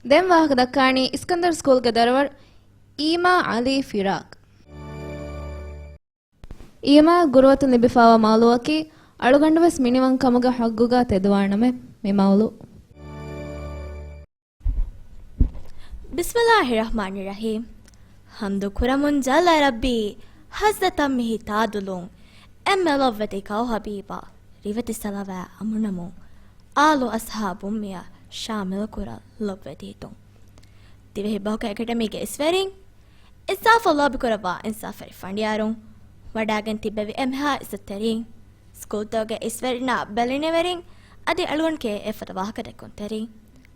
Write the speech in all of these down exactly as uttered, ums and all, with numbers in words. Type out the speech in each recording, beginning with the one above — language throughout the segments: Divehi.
ދެން ވާހަކަ ދައްކާނީ އިސްކަންދަރު ސްކޫލްގެ ދަރަވަރު އީމާ ޢަލީ ފިރާގް. އީމާ ގުރުއަތުން ލިބިފާވާ މައުލޫއަކީ އަޅުގަނޑުވެސް މިނިވަންކަމުގެ ޙައްޤުގަ ތެދުވާނަމޭ މި މައުލޫ. ބިސްމިﷲ ރަޙްމާނި ރަޙީމް. ޙަމްދު ކުރަމުން ޖައްލަ ރައްބީ، ޙައްސަތަށް މި ހިތާދުލުން، އެންމެ ލޮބްވެތި ކައު ޙަބީބާ، ރިވެތި ޞަލަވާތް އަމުނަމުން، އާލު އަޞްޙާބުން މިއަށް ޝާމިލު ކުރަން ލޮބްވެތި ހިތުން. ދިވެހި ބަހުގެ އެކަޑަމީގެ އިސްވެރިން، އިންސާފަށް ލޯބިކުރައްވާ އިންސާފުވެރި ފަނޑިޔާރުން، ވަޑާގެން ތިއްބެވި އެންމެހާ އިއްޒަތްތެރިން، ސްކޫލްތަކުގެ އިސްވެރިންނާ ބެލެނިވެރިން، އަދި އަޅުގަނޑުގެ އެފަދަ ވާހަކަ ދެއްކުންތެރިން،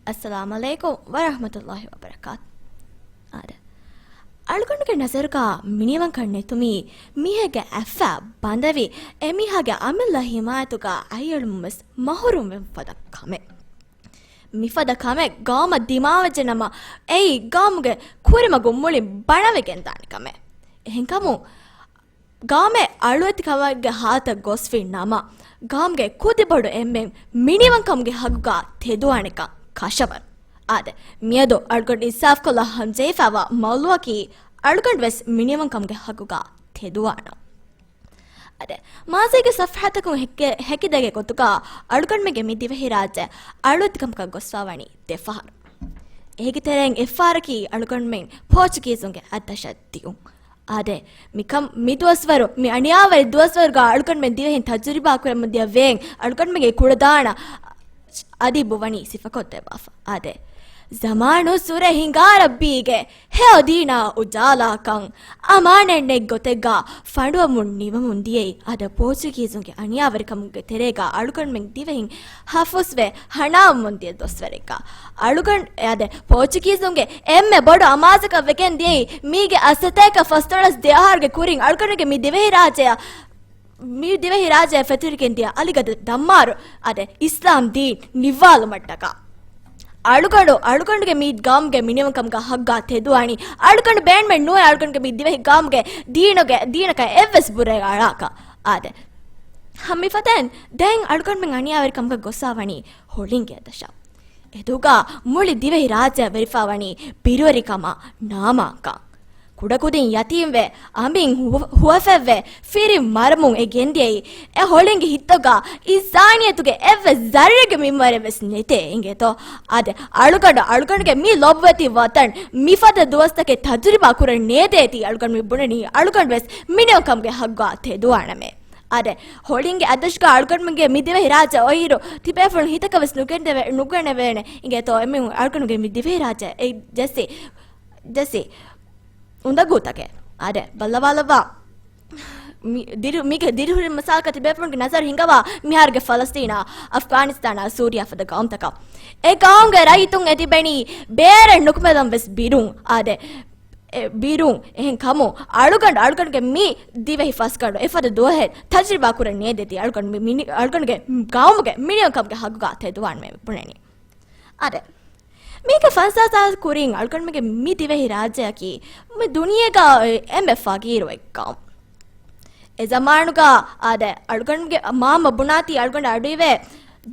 އައްސަލާމް ޢަލައިކުމް ވަރަޙްމަތުﷲ ވަބަރަކާތު. އާދެ. އަޅުގަނޑުގެ ނަޒަރުގަ މިނިވަންކަން ނެތުމީ، މީހެއްގެ އަތްފައި ބަނދެވި، އެމީހާގެ އަމިއްލަ ހިމާޔަތުގަ އަތްއެޅުމުން ވެސް މަޙްރޫމްވެ ފަދަ ކަމެއް. މިފަދަ ކަމެއް ގައުމަށް ދިމާވެއްޖެ ނަމަ، އެއީ ގައުމުގެ ކުރިމަގު މުޅިން ބަނަވެގެންދާނެ ކަމެއް. އެހެންކަމުން، ގައުމެއް އަޅުވެތިކަމެއްގެ ހާލަތަށް ގޮސްފި ނަމަ، ގައުމުގެ ކުދިބޮޑު އެންމެން މިނިވަންކަމުގެ ހައްގުގަ ތެދުވާނެކަން ކަށަވަރު. އާދެ، މިއަދު އަޅުގަނޑު އިންސާފްކޮށްލާ ހަމަޖެހިފައިވާ މައުލޫއަކީ، އަޅުގަނޑުވެސް މިނިވަންކަމުގެ ހައްގުގަ ތެދުވާނަން. އާދެ، މާޒީގެ ޞަފްޙާތަކުން ހެކި-، ހެކިދެގެ ގޮތުގަ އަޅުގަނޑުމެންގެ މި ދިވެހިރާއްޖެ އަޅުވެތިކަމަކަށް ގޮސްފަވަނީ ދެފަހަރު. އޭގެ ތެރެއިން އެއްފަހަރަކީ އަޅުގަނޑުމެން ޕޯޗުގީޒުންގެ އަތްދަށަށް ދިއުން. އާދެ، މިކަން މި ދުވަސްވަރު، މި އަނިޔާވެރި ދުވަސްވަރުގަ އަޅުގަނޑުމެން ދިވެހިން ތަޖުރިބާ ކުރަމުންދިޔަ ވޭން އަޅުގަނޑުމެންގެ ކުޅަދާނަ އަދިބު ވަނީ ސިފަކޮށްދެއްވާފަ. އާދެ، ޒަމާނު ސުރެ ހިނގާ ރައްބީގެ ހެޔޮ ދީނާ އުޖާލާކަން، އަމާނެއް ނެތް ގޮތެއްގަ ފަނޑުވަމުން ނިވަމުން ދިޔައީ، އާދެ، ޕޯޗުގީޒުންގެ އަނިޔާވެރިކަމުގެ ތެރޭގަ އަޅުގަނޑުމެން ދިވެހިން ހަފުސްވެ ހަނާވަމުން ދިޔަ ދުވަސްވަރެއްގަ. އަޅުގަނޑު، އާދެ، ޕޯޗުގީޒުންގެ އެންމެ ބޮޑު އަމާޒަކަށް ވެގެން ދިޔައީ، މީގެ އަށް ސަތޭކަ ފަސްދޮޅަސް ދެއަހަރުގެ ކުރިން އަޅުގަނޑުގެ މި ދިވެހިރާއްޖެއަށް މި ދިވެހިރާއްޖެއަށް ފެތުރިގެން ދިޔަ އަލިގަދަ ދައްމާރު، އާދެ، އިސްލާމް ދީން ނިއްވާލުމަށްޓަކާ. އަޅުގަނޑު، އަޅުގަނޑުގެ މި ގައުމުގެ މިނިވަންކަމުގަ ހައްގާ ތެދުވާނީ، އަޅުގަނޑު ބޭނުމެއް ނުވޭ އަޅުގަނޑުގެ މި ދިވެހި ގައުމުގެ ދީނުގެ، ދީނަކަށް އެއްވެސް ބުރައެއް އަޅާކަށް. އާދެ، ހަ، މިފަދައިން ދެން އަޅުގަނޑުމެން އަނިޔާވެރިކަމުގަ ގޮސްފަވަނީ ހޮޅިންގެ އަތްދަށަށް. އެދުގަ މުޅި ދިވެހި ރާއްޖެއަށް ވެރިފަވަނީ ބިރުވެރިކަމާ ނާމާކަން. ކުޑަކުދިން ޔަތީމްވެ، އަނބިން ހު-، ހުވަފެއްވެ، ފިރި މަރަމުން އެ ގެންދިޔައީ، އެ ހޮޅިންގެ ހިތުގަ އިންސާނިއްޔަތުގެ އެއްވެސް ޒައްރެއްގެ މިންވަރެއް ވެސް ނެތޭ އިނގޭތޯ. އާދެ، އަޅުގަނޑު، އަޅުގަނޑުގެ މި ލޮބުވެތި ވަތަން މިފަދަ ދުވަސްތަކެއް ތަޖުރިބާ ކުރަން ނޭދޭތީ އަޅުގަނޑު މި ބުނަނީ، އަޅުގަނޑު ވެސް މިނިވަންކަމުގެ ހައްގާ ތެދުވާނަމޭ. އާދެ، ހޮޅިންގެ އަތްދަށުގަ އަޅުގަނޑުމެންގެ މި ދިވެހި ރާއްޖެ އޮއިއިރު، ތިބޭފުޅުން ހިތަކަށް ވެސް ނުގެނެވޭ-، ނުގެނެވޭނެ އިނގޭތޯ، އެމީހުން އަޅުގަނޑުގެ މި ދިވެހި ރާއްޖެ އެ ޖެއްސި، ޖެއްސި އުނދަގޫތަކެއް. އާދެ، ބައްލަވާލައްވާ. މި ދިރި-، މީގެ ދިރިހުރި މަސައްކަތް ތިބޭފުޅުންގެ ނަޒަރު ހިނގަވާ މިހާރުގެ ފަލަސްތީނާ، އަފްޣާނިސްތާނާ، ސޫރިޔާ ފަދަ ގައުމުތަކަށް. އެ ގައުމުގެ ރައްޔިތުން އެ ތިބެނީ ބޭރެއް ނުކުމެލަން ވެސް ބިރުން. އާދެ، އެ ބިރުން. އެހެން ކަމުން އަޅުގަނޑު، އަޅުގަނޑުގެ މި ދިވެހި ފަސްގަނޑު އެފަދަ ދުވަހެއް ތަޖުރިބާ ކުރަން ނޭދޭތީ އަޅުގަނޑު މި، މި، އަޅުގަނޑުގެ ގައުމުގެ މިނިވަންކަމުގެ ހައްގުގަ ތެދުވާން މި ބުނަނީ. އާދެ، މީގެ ފަންސާސް ސާލު ކުރިން އަޅުގަނޑުމެންގެ މި ދިވެހި ރާއްޖެއަކީ މި ދުނިޔޭގަ އެންމެ ފަގީރު އެއް ގައުމު. އެ ޒަމާނުގަ އާދެ، އަޅުގަނޑުގެ މާމަ ބުނާތީ އަޅުގަނޑަށް އަޑުއިވޭ،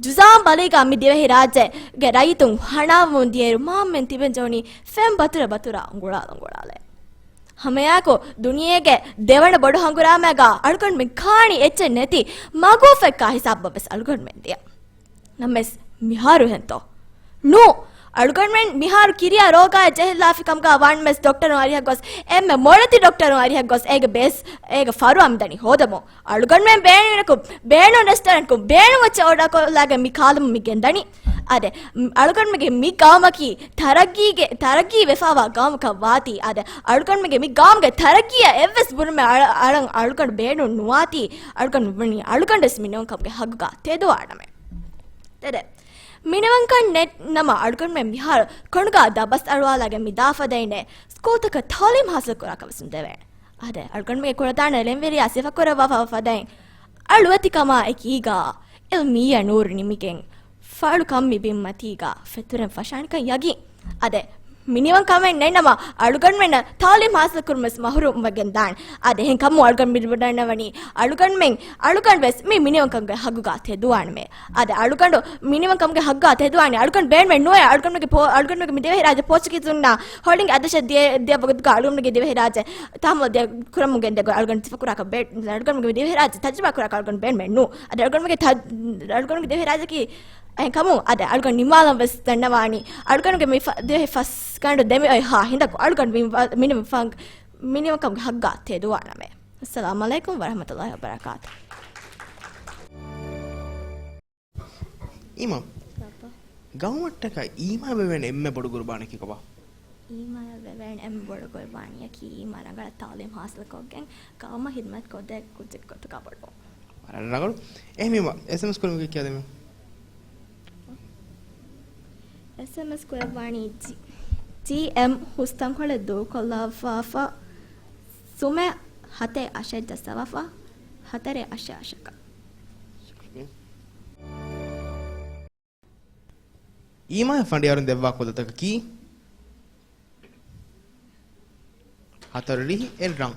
ޖުޒާން ބަލީގަ މި ދިވެހި ރާއްޖޭގެ ރައްޔިތުން ހަނާވަމުން ދިޔައިރު މާމައިން ތިބެން ޖެހުނީ ފެން ބަތުރަ ބަތުރަ އުނގުޅާލަ އުނގުޅާލަ. ހަމައެއާއެކު ދުނިޔޭގެ ދެވަނަ ބޮޑު ހަނގުރާމައިގަ އަޅުގަނޑުމެން ކާނީ އެއްޗެއް ނެތި މަގޫފެއްކާ ހިސާބަށް ވެސް އަޅުގަނޑުމެން ދިޔަ. ނަމަވެސް މިހާރު ހެންތޯ؟ ނޫ. އަޅުގަނޑުމެން މިހާރު ކިރިޔާ ރޯގާއެއް ޖެހިލާފި ކަމުގަ ވާނަމަވެސް ޑޮކްޓަރުން އަރިހަށް ގޮސް، އެންމެ މޮޅެތި ޑޮކްޓަރުން އަރިހަށް ގޮސް، އޭގެ ބޭސް، އޭގެ ފަރުވާ މިދަނީ ހޯދަމުން. އަޅުގަނޑުމެން ބޭނުން، ބޭނުން ރެސްޓޯރެންޓްކުން، ބޭނުން އެއްޗެއް އޯޑާކޮށްލާގެން މި ކާލަމުން މި ގެންދަނީ. އާދެ، އަޅުގަނޑުމެންގެ މި ގައުމަކީ ތަރައްގީގެ، ތަރައްގީ ވެފައިވާ ގައުމަކަށް ވާތީ، އާދެ، އަޅުގަނޑުމެންގެ މި ގައުމުގެ ތަރައްގީއަށް އެއްވެސް ބުރުމެއް އަޅަ-، އަޅަން އަޅުގަނޑު ބޭނުން ނުވާތީ، އަޅުގަނޑު ވަނީ އަޅުގަނޑުވެސް މިނިވަންކަމުގެ ހައްގުގަ ތެދުވާނަމޭ. ތެދެއް. މިނިވަންކަން ނެތް ނަމަ އަޅުގަނޑުމެން މިހާރު ކޮނޑުގަ ދަބަސް އަޅުވާލާގެން މި ދާ ފަދައިން ސްކޫލްތަކަށް ތައުލީމް ހާސިލް ކުރާކަށް ވެސް ނުދެވޭނެ. އާދެ، އަޅުގަނޑުމެންގެ ކުޅަދާނަ ޅެންވެރިޔާ ސިފަކުރައްވާފަ ފަދައިން އަޅުވެތިކަމާ އެކީގަ އިލްމީއަށް ނޫރު ނިމިގެން ފަޅުކަން މި ބިންމަތީގަ ފެތުރެން ފަށާނެކަން ޔަގީން. އާދެ، މިނިވަން ކަމެއް ނެތްނަމަ، އަޅުގަނޑުމެންނަށް ތައުލީމް ހާސިލް ކުރުމަސް މަހުރޫމްވެގެން ދާން. އާދެ، އެހެން ކަމުން އަޅުގަނޑު މި ބުނަންވަނީ، އަޅުގަނޑުމެން، އަޅުގަނޑު ވެސް މި މިނިވަންކަމުގެ ހައްގުގަ ތެދުވާނަމޭ. އާދެ، އަޅުގަނޑު މިނިވަންކަމުގެ ހައްގާ ތެދުވާނީ. އަޅުގަނޑު ބޭނުމެއް ނުވޭ. އަޅުގަނޑުގެ ޕޯ-، އަޅުގަނޑުގެ މި ދިވެހިރާއްޖެ ޕޯޗުގީޒުންނާ ހޮޅިންގެ އަދަށަށް ދިޔަ، ދިޔަ ވަގުތުގަ އަޅުގަނޑުގެ ދިވެހިރާއްޖެ ތަހައްމަލު ދިޔަ ކުރަމުން ގެންދެއްގޮ އަޅުގަނޑު ސިފަކުރާކަށް ބޭ-، އަޅުގަނޑުގެ މި ދިވެހިރާއްޖެ ތަޖުރިބާ ކުރާކަށް އަޅުގަނޑު ބޭނުމެއް ނޫ. އަދި އަޅުގަނޑުގެ ތަ-، އަޅުގަނޑުގެ ދިވެހިރާއްޖެކީ އެހެން ކަމުން އަދި އަޅުގަނޑު ނިމާލަން ވެސް ދަންނަވާނީ. އަޅުގަނޑުގެ މި ފަ-، ދިވެހި ފަސް ގަނޑު ދެމި އޮތް ހާ ހިނދަކު އަޅުގަނޑު މި ވަ-، މިނިވަން ފަން-، މިނިވަންކަމުގެ ހައްގާ ތެދުވާނަމޭ. އައްސަލާމު ޢަލައިކުމް ވަރަޙްމަތުﷲ ވަބަރަކާތު. އީމާ. ބާބާ. ގައުމަށްޓަކައި އީމާ ވެވޭނެ އެންމެ ބޮޑު ގުރުބާނެއް ކިކޮބާ؟ އީމާ ވެވޭނެ އެންމެ ބޮޑު ގުރުބާނީއަކީ އީމާ ރަނގަޅަށް ތައުލީމް ހާސިލްކޮށްގެން ގައުމަށް ހިދުމަތް ކޮށްދޭ ކުއްޖެއް ގޮތުގަ ބޮޑުވުން. ވަރަށް ރަނގަޅު. އެހެންވީމަ، އެސްއެމްއެސް ކުރުމުގެ ކިޔާދެމެ. އެސްއެމްއެސް ކުރައްވާނީ ޖީ، ޖީއެމް ހުސްތަންކޮޅެއް ދޫކޮށްލައްވާފަ، ސުމެއް ހަތެއް އަށެއް ޖައްސަވާފަ، ހަތަރެއް އަށެއް އަށަކަށް. އީމާއަށް ފަނޑިޔާރުން ދެއްވާ ކުލަތަކަކީ ހަތަރު ރިހި އެއް ރަން.